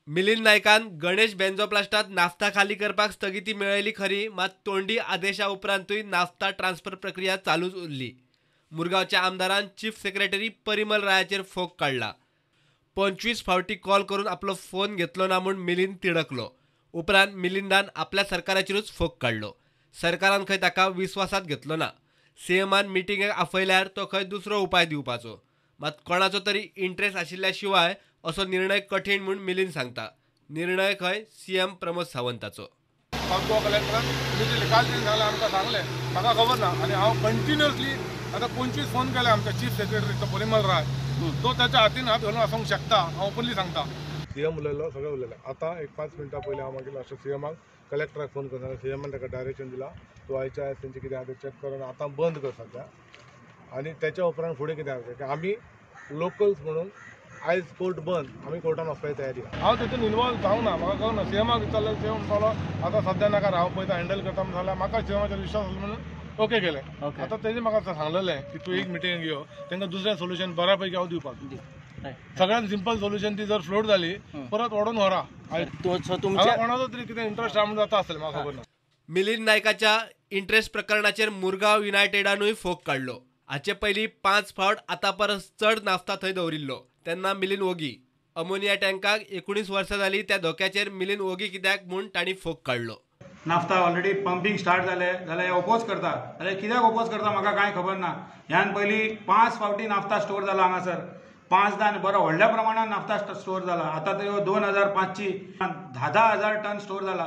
मिलिंद नायकान गणेश बेंझोप्लास्टात नाफ्ता खाली करपाक स्थगिती मेळयली खरी, मात तोंडी आदेशा उपरांतूय नाफ्ता ट्रान्सफर प्रक्रिया चालूच उरली. मुरगांवच्या आमदारान चीफ सेक्रेटरी परिमल रायाचेर फोग काडला. 25 फावटी कॉल करून आपलो फोन घेतलो ना म्हूण मिलिंद तिडकलो. उपरांत मिलिंदान आपल्या सरकाराचेरूच फोग काडलो. सरकारान खंय ताका विस्वासात घेतलो ना. सीएमान मिटिंगेक आपयल्यार तो खंय दुसरो उपाय दिवपाचो, मात कोणाचो तरी इंट्रस्ट आशिल्ल्या शिवाय असो निर्णय कठीण म्हूण मिलिंद सांगता. निर्णय खंय सीएम प्रमोद सावंताचो. गोवा कलेक्टरान तुमी निकाल दिवन सांगलें, आमकां सांगलें, म्हाका खबर ना. आनी हांव कंटिन्युअसली आतां 25 फोन केले आमच्या चीफ सेक्रेटरी तो परिमल राय, तो ताच्या हातीन हात घालून आसूंक शकता, हांव ओपनली सांगता. सीएम उलयलो, सगळें उलयलें. आतां एक 5 मिनटां पयलीं हांव मागीर लास्ट सीएमाक कलेक्टराक फोन करता. सीएमान ताका डायरेक्शन दिला, तूं आयच्या आयज तेंचें कितें आहा तें चॅक करून आतां बंद कर सद्या, आनी तेच्या उपरांत फुडें कितें आहा तें आमी लोकल्स म्हणून आयज कोर्ट बंद, आमी कोर्टान वचपाची तयारी. हांव तितून इनवॉल्व जावंक ना, म्हाका कळना. सीएमाक विचारलें, सीएम म्हणटालो आतां सद्या नाका, हांव पळयता हँडल करता म्हणून सांगलें. म्हाका सीएमाचेर विश्वास आसलो म्हणून ओके केलें. आतां तेजें म्हाका सांगलेलें की तूं एक मिटींग घेव, तांकां दुसरें सोल्युशन बऱ्या पैकी हांव दिवपाक. सगळ्यात सिंपल सोल्युशन ती जर फ्लोट जाली परत ओडून व्हरा. कोणाचो तरी कितें इंट्रस्ट आहा म्हणून जाता आसतलें, म्हाका खबर ना. मिलिंद नायकाच्या इंट्रस्ट प्रकरणाचेर मुरगांव युनायटेडानूय फोग काडलो. हाचे पयलीं 5 फावट आतां परस चड नाफ्ता थंय दवरिल्लो, तेन्ना मिलिंद ओगी. अमोनिया टँकाक 19 वर्सां जाली, त्या धोक्याचेर मिलिंद ओगी कित्याक म्हूण तांणी फोग काडलो. नाफ्ता ऑलरेडी पंपींग स्टार्ट जालें जाल्यार हे ओपोज करता, जाल्यार कित्याक ओपोज करता म्हाका कांय खबर ना. ह्यान पयलीं 5 फावटी नाफ्ता स्टोर जाला हांगासर, 5दा बरो व्हडल्या प्रमाणान नाफ्ता स्टोर जाला. आतां त्यो 2005ची 10,000 टन स्टोर जाला.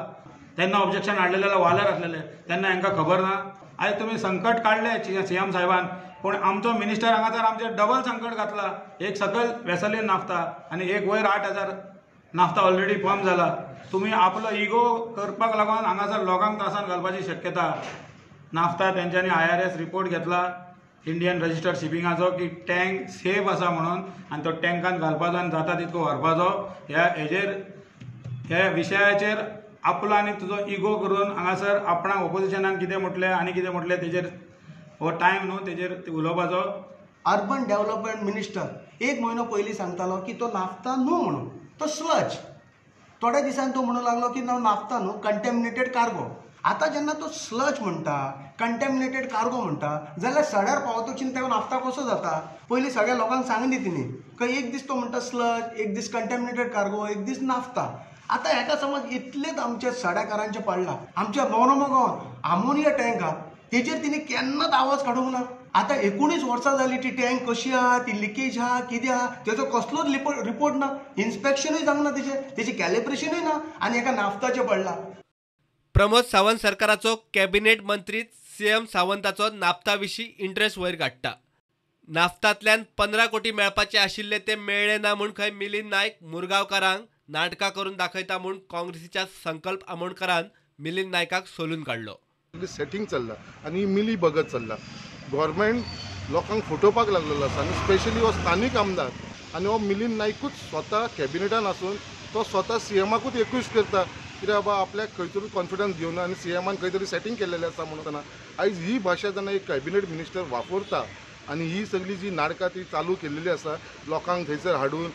तेन्ना ऑब्जेक्शन हाडलेलें जाल्यार वालर आसलेले, तेन्ना हांकां खबर ना. आयज तुमी संकट काडलें सीएम साहेबान, पूण आमचो मिनिस्टर हांगासर आमचेर डबल संकट घातला. एक सकयल वेसलीन नाफ्ता आनी एक वयर 8,000 नाफ्ता ऑलरेडी पंप जाला. तुमी आपलो इगो करपाक लागून हांगासर लोकांक त्रासान घालपाची शक्यता. नाफ्ता तेंच्यांनी IRS report घेतला इंडियन रजिस्टर्ड शिपिंगाचो की टँक सेफ आसा म्हणून, आनी तो टँकान घालपाचो आनी जाता तितको व्हरपाचो. ह्या हेजेर ह्या विशयाचेर आपलो आनी तुजो इगो करून हांगासर आपणाक ओपोजिशनान कितें म्हटलें आनी कितें म्हटलें तेजेर हो टायम न्हू तेजेर उलोवपाचो. अर्बन डेव्हलपमेंट मिनिस्टर एक म्हयनो पयलीं सांगतालो की तो नाफ्ता न्हू म्हणून, तो स्लज. थोड्या दिसान तो म्हणूंक लागलो की नाफ्ता न्हू, कंटेमिनेटेड कार्गो. आतां जेन्ना तो स्लज म्हणटा, कंटेमिनेटेड कार्गो म्हणटा, जाल्यार सड्यार पावतकीर तेका नाफ्ता कसो जाता? पयलीं सगळ्या लोकांक सांगली तिणी खंय एक दीस तो म्हणटा स्लज, एक दीस कंटेमिनेटेड कार्गो, एक दीस नाफ्ता. आतां हेका समज इतलेंच आमच्या सड्याकारांचें पडलां. आमच्या मोरमुगांवान आमोनिया टँक आहा, तेजेर तिणें केन्नाच आवाज काडूंक ना. आतां 19 वर्सां जालीं ती टँक कशी आहा, ती लिकेज आहा, कितें आहा, तेजो कसलोच रिपोर्ट ना, इन्स्पेक्शनूय जावंक ना तेजें, तेजें कॅलिब्रेशनूय ना, आनी एका नाफ्ताचें पडलां. प्रमोद सावंत सरकाराचो कॅबिनेट मंत्री सीएम सावंताचो नाफ्ता विशीं इंट्रस्ट वयर काडटा. नाफ्तांतल्यान 15 कोटी मेळपाचे आशिल्ले ते मेळ्ळे ना म्हूण खंय मिलिंद नायक मुरगांवकारांक नाटकां करून दाखयता म्हूण काँग्रेसीच्या संकल्प आमोणकरान मिलिंद नायकाक सोलून काडलो. सेटिंग चल्ला आनी मिली बगत चल्ला. गव्हर्मेंट लोकांक फटोवपाक लागलेलो आसा, आनी स्पेशली हो स्थानीक आमदार आनी हो मिलिंद नायकूच स्वता कॅबिनेटान आसून तो स्वता सीएमाकूच एक्यूज करता कित्याक बाबा आपल्याक खंय तरी कॉन्फिडन्स घेवन आनी सीएमान खंय तरी सेटिंग केल्लेलें आसा म्हणून. आयज ही भाशा जेन्ना एक कॅबिनेट मिनिस्टर वापरता आनी ही सगळी जी नाटकां ती चालू केल्लेली आसा लोकांक थंयसर हाडून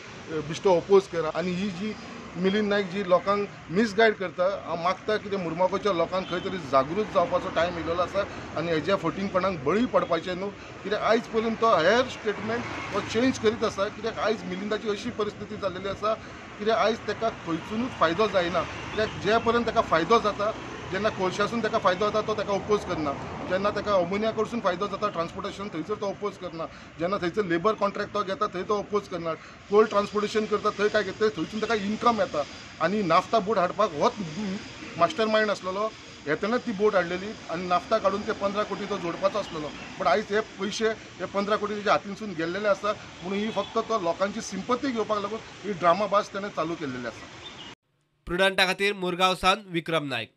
बिश्टो ओपोज करा, आनी ही जी मिलिंद नायक जी लोकांक मिसगायड करता, हांव मागता की ते मुरमागांवच्या लोकांक खंय तरी जागृत जावपाचो टायम येयलेलो आसा आनी हेज्या फटींगपणाक बळी पडपाचें न्हू. कित्याक आयज पर्यंत तो हेर स्टेटमेंट हो चेंज करीत आसा. कित्याक आयज मिलिंदाची अशी परिस्थिती जाल्लेली आसा कित्याक आयज ताका खंयसुनूच फायदो जायना. कित्याक जे पर्यंत ताका फायदो जाता, जेन्ना कोळशासून ताका फायदो जाता तो ताका ओपोज करना, जेन्ना ताका अमोनिया कडसून फायदो जाता ट्रान्सपोर्टेशन थंयसर तो ओपोज करना, जेन्ना थंयसर लेबर कॉन्ट्रॅक्ट तो घेता थंय तो ओपोज करना, कोल ट्रान्सपोर्टेशन करता थंय काय घेता थंयसून ताका इन्कम येता. आनी नाफ्ता बोट हाडपाक होच मास्टर मायंड आसलेलो, येतना ती बोट हाडलेली आनी नाफ्ता काडून ते 15 कोटी तो जोडपाचो आसलेलो. बट आयज हे पयशे हे 15 कोटी तेच्या हातीनसून गेल्लेले आसा म्हणून ही फक्त तो लोकांची सिंपती घेवपाक लागून ही ड्रामा बाज तेणें चालू केल्लेली आसा. प्रुडंटा खातीर मुरगांव सावन विक्रम नायक.